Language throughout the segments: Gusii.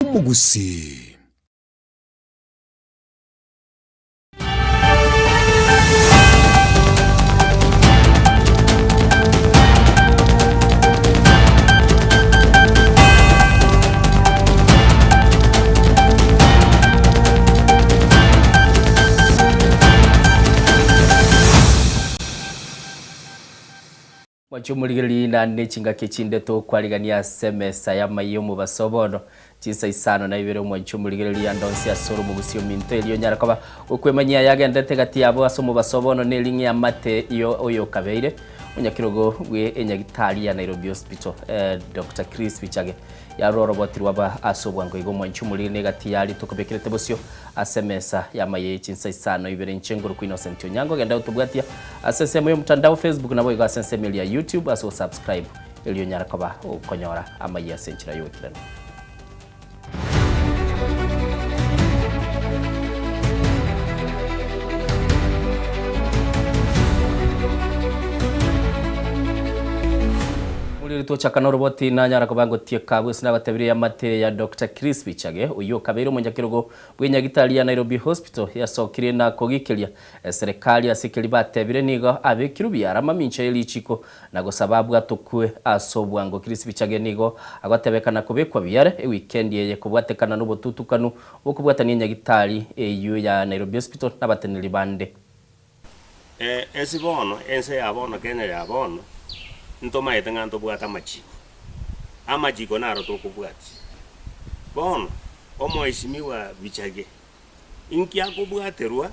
y'Omogusii. Mwanche omorigereria naende ne chingaki echinde tokwarigania ase emesa y'amaiyo omobaso bono, chinsa isano na ibere omwanche omorigereria ande onsi ase ore omogusi ominto erio onyare koba gokwemanyia ayagenderete gati yabo ase omobaso bono nering'e amate yo oyokabeire omonyakerogo bwe enyagitari ya Nairobi Hospital Doctor Chris Bichage Yarora oroboti rwaba ase obwango igo omwanchi omoriri negati ya rituko bekerete bosio ase emesa y'amaya ye chinsa isano ibere inche ngorokwa Innocent Onyango genda gotobwatia ase ensemo y'omotandao Facebook naboigo ase ensemo eria ya YouTube ase gosubscribe erio onyare koba okonyora amayia ase enchera y'ogoikeranu. Moriri tochaka noroboti nanyara koba ngotieka bwese nabatebirie eamate ya Doctor Chris Bichage oyio okabeire omonyakerogo bw'enyagitari ya Nairobi Hospital yasokirie na kogikeria eserekari ase keria batebire nigo abekirwe biara mamincha ye richiko na gosaba abwatokwe ase obwango. Chris Bichage nigo agotebekana kobekwa biare ewikendi eye kobwatekana nobotutukanu bw'okobwatania enyagitari eyio ya Nairobi Hospital nabateneneri bande. Ase bono, ense ya bono, Kenya ya bono, ntomaete ng'a ntobwate amachiko. Amachiko naro tokobwatia. Bono, omoeshimiwa Bichage, inki akobwaterwa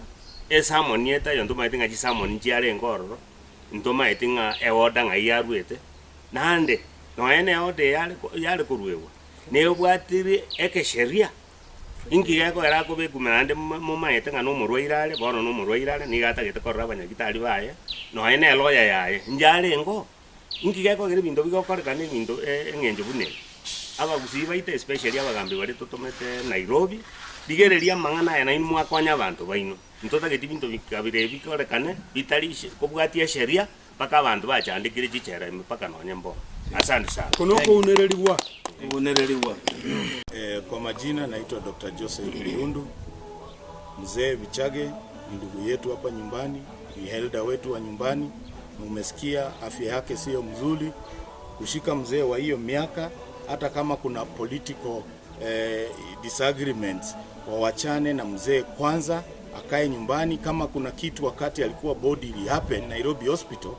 esamoni etaiyo ntomaete ng'a chisamoni nchiarenge ororo, ntomaeti ng'a eorder ng'ai yarwete, naende nonya na eorder eyare yare koruegwa, nebwatire ekesheria. Inki gekogera akobekuma naende momaete ng'a nomorwaire are, bono nomorwaire are, nigo atagete korora abanyagitari baye, nonya ne eloya yaye, inche arenge oo. Inki gekogera ebinto bigokorekana ebinto eng'encho buna eye? Abagusii baito especially abagambi baria totomete Nairobi, rigereria amang'ana aya nainwe mwakonya abanto baino. Ntotageti binto bikabira ebi bikorekane bitari kobwatia esheria mpaka abanto bachandekire chichela ime mpaka nonye mbono. Asante sana. Oko nokounererigwa. Kounererigwa. Kwa majina naitwa Dr. Joseph Birundu. Mzee Bichage ni ndugu yetu hapa nyumbani, ni elder wetu wa nyumbani. Mumesikia afya yake siyo mzuri. Kushika mzee wa hiyo miaka, hata kama kuna political eh, disagreements, wawachane na mzee kwanza, akae nyumbani. Kama kuna kitu wakati alikuwa body ili happen Nairobi Hospital,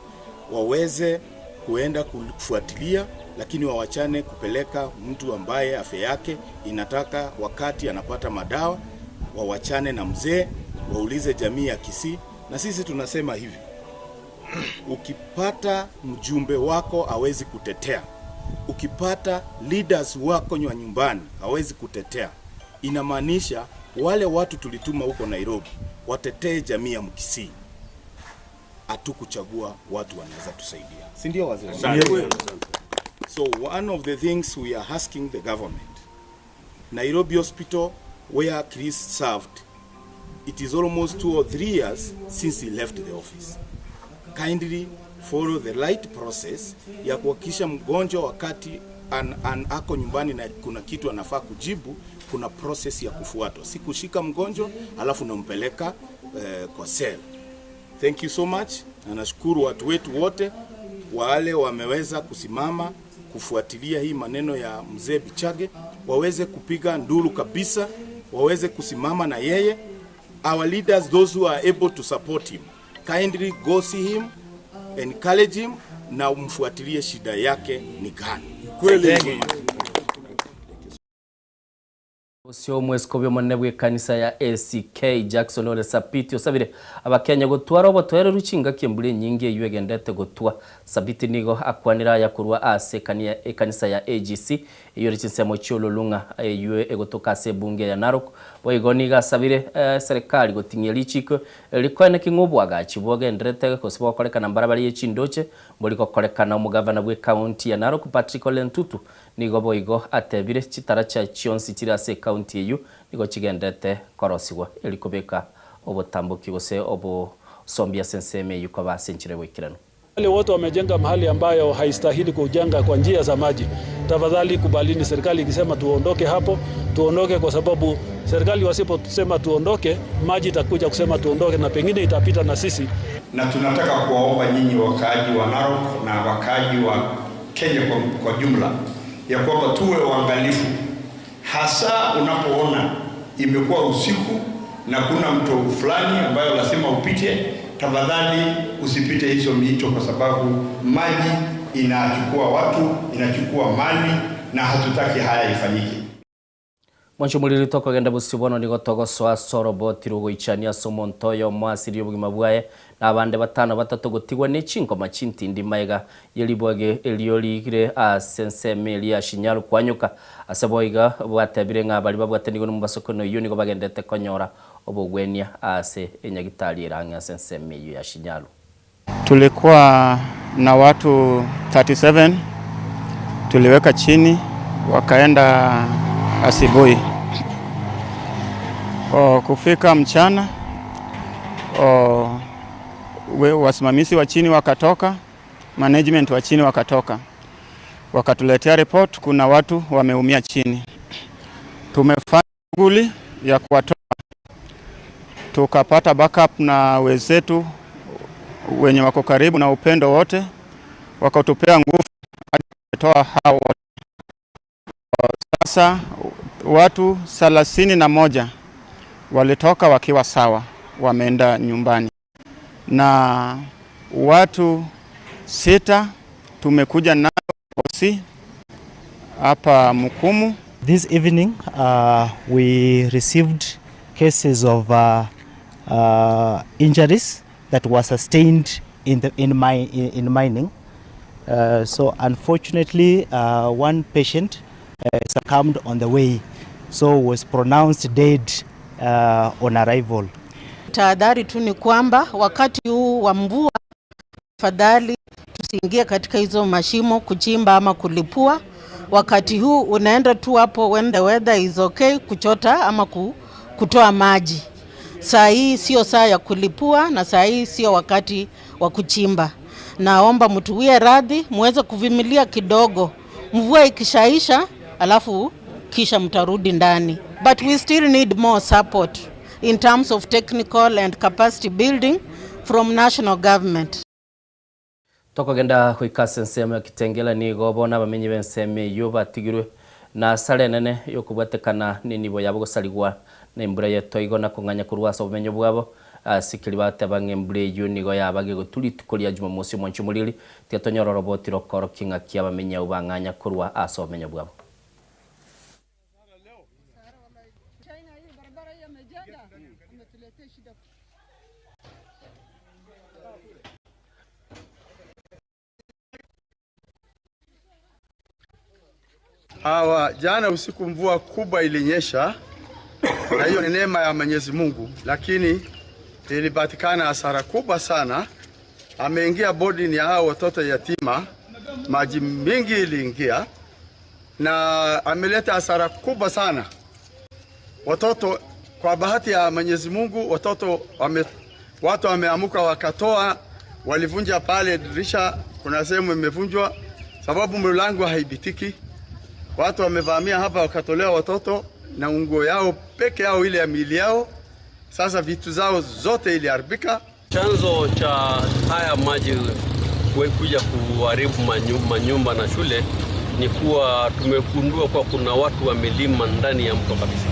waweze kuenda kufuatilia, lakini wawachane kupeleka mtu ambaye afya yake inataka wakati anapata madawa, wawachane na mzee, waulize jamii ya Kisii. Na sisi tunasema hivi, ukipata mjumbe wako hawezi kutetea, ukipata leaders wako wa nyumbani hawezi kutetea, inamaanisha wale watu tulituma huko Nairobi watetee jamii ya Mkisii, hatukuchagua watu wanaweza tusaidia, si ndio wazee? So one of the things we are asking the government, Nairobi Hospital where Chris served, it is almost 2 or 3 years since he left the office. Kindly follow the right process ya kuhakikisha mgonjwa wakati an, an, ako nyumbani na kuna kitu anafaa kujibu, kuna process ya kufuatwa, si kushika mgonjwa alafu unampeleka eh, kwa cell. Thank you so much, na nashukuru watu wetu wote wale wameweza kusimama kufuatilia hii maneno ya mzee Bichage, waweze kupiga nduru kabisa, waweze kusimama na yeye. Our leaders, those who are able to support him, kindly go see him, encourage him na umfuatilie shida yake ni gani. Kweli. Bosio omweskobi omonene bw'ekanisa ya ACK Jackson Ole Sapiti osabire Abakenya gotwara obotoereru chingaki embura enyinge eyio egendete gotwa. Sabiti nigo akwanire aya korwa ase ekanisa ya AGC eyio ere chinsemo chi'Ololung'a eyio egotoka ase ebunge ya Narok. Boigo nigo asabire eserekari goting'ia richiko rikoeneki ng'a oboagachi bogenderete gose bogokorekana mbarabare ye chindoche mbori gokorekana. Omogavana bw'ecounty ya Narok Patrick Ole Ntutu Nigo boigo atebire, Chitaracha chionsi chire ase ekaunti eyio nigo chigenderete korosigwa erio kobeka obotamboki gose obosombi ase ensemo eyio koba ase enchera y'oboikeranu. Wale wote wamejenga mahali ambayo haistahili kujenga kwa njia za maji, tafadhali kubalini. Serikali ikisema tuondoke hapo, tuondoke, kwa sababu serikali wasiposema tuondoke, maji itakuja kusema tuondoke, na pengine itapita na sisi. Na tunataka kuwaomba nyinyi wakaaji wa Narok na wakaaji wa Kenya kwa jumla ya kwamba tuwe waangalifu, hasa unapoona imekuwa usiku na kuna mto fulani ambayo lazima upite, tafadhali usipite hizo mito, kwa sababu maji inachukua watu, inachukua mali na hatutaki haya ifanyike. Mwancho omoriri tokogenda bosio bono nigo togosoa ase oroboti rogoichania ase omonto oyomo asirie obogima bwaye na abande batano batato gotigwa ne chingoma chintindi maega ye ribwage erio rigire ase ensemo eria ya Shinyalu kwanyoka ase boiga bwatebire ng'a baria babwatanigwe na omobasokono oyio nigo bagendete konyora obogwenia ase enyagitari ere ang'e ase ensemo eyio ya Shinyalu. Tulikuwa na watu 37 tuliweka chini, wakaenda asubuhi. Kufika mchana wasimamizi wa chini wakatoka, management wa chini wakatoka, wakatuletea report, kuna watu wameumia chini. Tumefanya shughuli ya kuwatoa, tukapata backup na wenzetu wenye wako karibu na upendo wote, wakatupea nguvu hadi kutoa hao wote. Sasa watu 31 walitoka wakiwa sawa, wameenda nyumbani, na watu 6 tumekuja nao hosi hapa Mukumu. This evening we received cases of injuries that were sustained in mining. So unfortunately, one patient succumbed on the way, so was pronounced dead on arrival. Tahadhari tu ni kwamba wakati huu wa mvua, tafadhali tusiingie katika hizo mashimo kuchimba ama kulipua. Wakati huu unaenda tu hapo when the weather is okay kuchota ama kutoa maji. Saa hii sio saa ya kulipua na saa hii sio wakati wa kuchimba. Naomba mtuwie radhi, muweze kuvumilia kidogo. Mvua ikishaisha, alafu kisha mtarudi ndani. But we still need more support in terms of technical and capacity building from national government. Tokogenda goika ase ensemo ya Kitengela nigo bono abamenyi b'ensemo eyio batigirwe na asara enene yokobwatekana na enibo yabo gosarigwa na embura yetoigo na kong'anya korwa ase obomenyo bwabo ase keri bateba ng'a embura eyio nigo yabaga egotu rituko ria Jumamosi omonche omoriri tiga tonyore oroboti rokorokia ng'aki abamenyi abwo bang'anya korwa ase obomenyo bwabo. Hawa jana usiku mvua kubwa ilinyesha, na hiyo ni neema ya Mwenyezi Mungu, lakini ilipatikana hasara kubwa sana. Ameingia boarding ya hao watoto yatima, maji mingi iliingia na ameleta hasara kubwa sana. Watoto, kwa bahati ya Mwenyezi Mungu, watu wameamuka wakatoa, walivunja pale dirisha, kuna sehemu imevunjwa sababu mlango haibitiki. Watu wamevamia hapa wakatolea watoto na nguo yao peke yao ile ya miili yao. Sasa vitu zao zote iliharibika. Chanzo cha haya maji kuja kuharibu manyumba na shule ni kuwa tumegundua kuwa kuna watu wamelima ndani ya mto kabisa.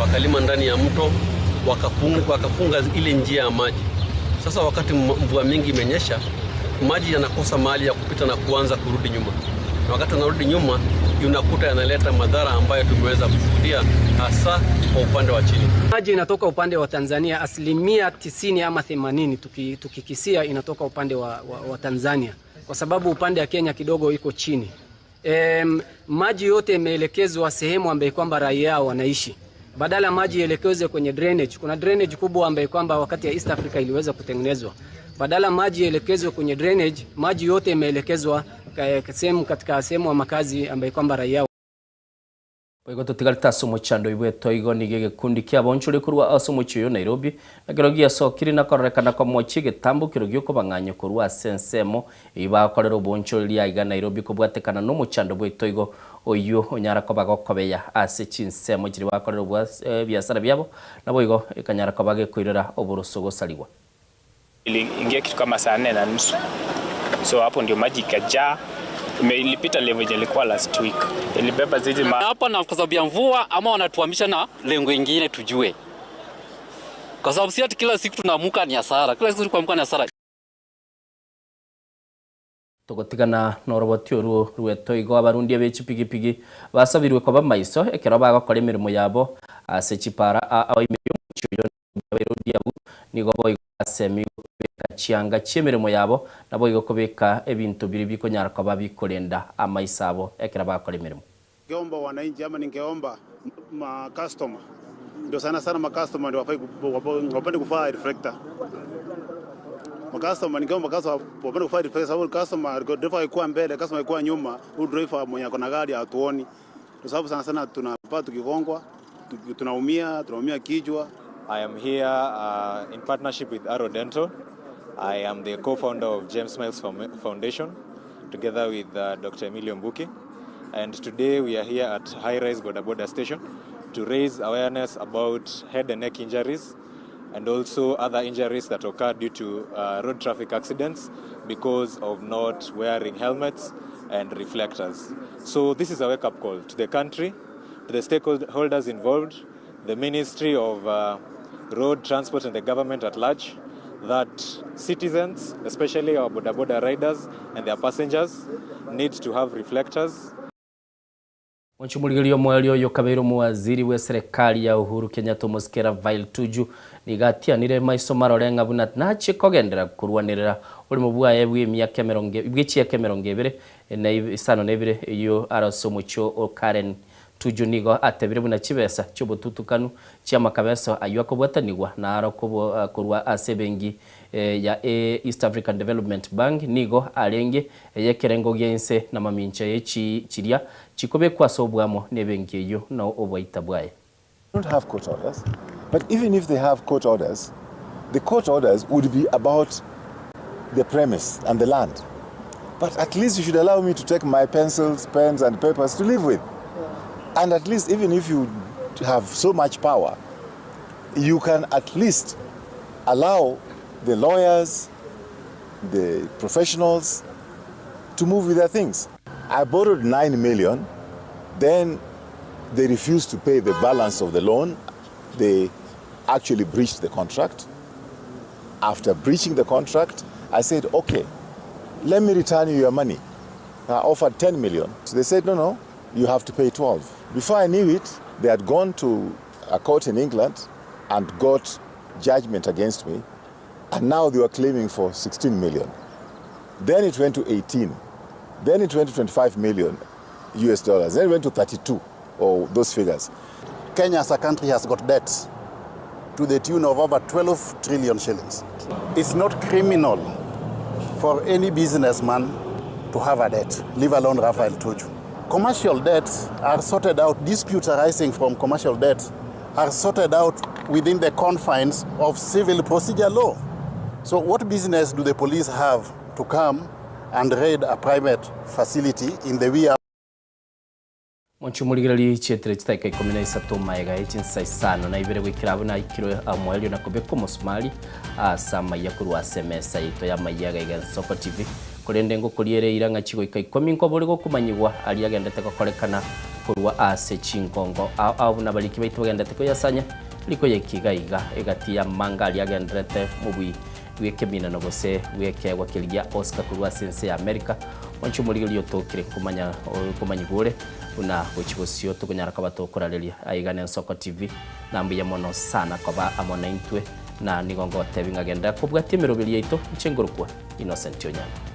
Wakalima ndani ya mto, wakafunga ile njia ya maji. Sasa wakati mvua mingi imenyesha, maji yanakosa mahali ya kupita na kuanza kurudi nyuma. Na wakati yanarudi nyuma, unakuta yanaleta madhara ambayo tumeweza kushuhudia hasa kwa upande wa chini. Maji inatoka upande wa Tanzania 90% ama 80% tukikisia inatoka upande wa Tanzania, kwa sababu upande wa Kenya kidogo iko chini. Maji yote yameelekezwa sehemu ambayo kwamba raia wanaishi. Badala maji yaelekezwe kwenye drainage. Kuna drainage kubwa ambayo kwamba wakati ya East Africa iliweza kutengenezwa. Badala maji yaelekezwe kwenye drainage, maji yote yameelekezwa sehemu katika sehemu ya makazi ambayo kwamba raia. Boigo totigarete ase omochando oyio bw'etoigo, nigo egekundi ki'abaonchoreri korwa ase omochie oyo o Nairobi, ekero giasokire na kororekana komochia egetambokero gi'okobang'anyia korwa ase ensemo eyio bagokorera oboonchoreri aiga Nairobi kobwatekana nomochando bw'etoigo oyio onyara koba gokobeya ase chinsemo chiria bagokorera ebiasara biabo, naboigo ekanyara koba gekoirera oboroso gosarigwa. Iliingia kitu kama saa nne na nusu so hapo ndio maji ikajaa ilipita level yenye ilikuwa last week ilibeba zizi ma hapa na kwa sababu ya mvua ama wanatuhamisha na lengo ingine tujue, kwa sababu si ati kila siku tunaamuka ni hasara, kila siku tukiamka ni hasara. Togotigana noroboti orwo rw'etoigo abarundia be chipigipigi basabirwe koba maiso ekero bagokora emeremo yabo ase chipara ao ime y'omochie oyo Abairodi abwo nigo boigo basemigwe kobeka chianga chi'emeremo yabo, naboigo kobeka ebinto biria bikonyara koba bikorenda amaiso abo ekero bagokora emeremo. Ningeomba wananchi ama ningeomba ma customer ndio sana sana ma customer ndio wafai wapende kuvaa reflector. Ma customer ningeomba customer wapende kuvaa reflector sababu customer driver akikuwa mbele, customer akikuwa nyuma, huyu driver mwenye ako na gari hatuoni. Kwa sababu sana sana tunapata tukigongwa, tunaumia, tunaumia kichwa. I am here uh, in partnership with Arrow Dental. I am the co-founder of James Smiles Foundation together with uh, Dr. Emilio Mbuki. And today we are here at High Rise Boda Boda Station to raise awareness about head and neck injuries and also other injuries that occur due to uh, road traffic accidents because of not wearing helmets and reflectors. So this is a wake-up call to the country, to the stakeholders involved, the Ministry of uh, Road Transport and the government at large, that citizens, especially our boda boda riders and their passengers, need to have reflectors. Monchomorigereria omoerio oyo okabeire omowaziri bw'eserekari ya Uhuru Kenyatta omosike Rafael Tuju nigo atianire maiso marore ng'a buna nachie kogenderera korwanerera oboremo bwaye bw'emiaka emerongo bw'echiaka emerongo ebere na isano na ebere eyio are ase omochie o Karen. Tuju nigo atebire buna chibesa chi'obotutukanu chi'amakabeso ayio akobwatanigwa naro korwa ase ebenki ya East African Development Bank nigo arenge ey'ekerengo gia inse na mamincha ye chiria chikobekwa ase oboamo nebenki eyio na oboita bwaye. Don't have court orders, but even if they have court orders, the court orders would be about the premise and the land. But at least you should allow me to take my pencils, pens, and papers to live with. And at least, even if you have so much power, you can at least allow the lawyers, the professionals to move with their things. I borrowed 9 million, then they refused to pay the balance of the loan. They actually breached the contract. After breaching the contract, I said, okay, let me return you your money. I offered 10 million. So they said, no, no, you have to pay 12. Before I knew it, they had gone to a court in England and got judgment against me. And now they were claiming for 16 million. Then it went to 18. Then it went to 25 million US dollars. Then it went to 32, or those figures. Kenya as a country has got debts to the tune of over 12 trillion shillings. It's not criminal for any businessman to have a debt, leave alone Raphael Tuju. Commercial debts are sorted out, disputes arising from commercial debts are sorted out within the confines of civil procedure law. So what business do the police have to come and raid a private facility in the wee Monche morigererie chietire chidakika ikomi na isato maega ye chinsa isano na ibere goikera abwo naikirwe omoerio na kobekwa omosumari ase amaiya korwa ase emesa yaito y'amaiya iga iga Ensoko TV. Korende ngokoriera eira ng'a chigoika ikomi nkobore gokomanyigwa aria agendete gokorekana korwa ase chingongo ao ao buna abariki baito bagendete koyasanya riko yaika iga iga egati y'amanga aria agenderete mobui bw'ekeminano gose bw'ekeegwa keria gia Oscar korwa ase ense ya America. Mwanche omorigereria otokire komanya komanyigwa ore buna gochia bosio tokonyara koba tokorareria aiga n'Ensoko TV. Na mbuya mono sana koba amo naintwe na nigo ngotebia ng'a genderera kobwatia emeroberi yaito inche nkorokwa Innocent Onyango.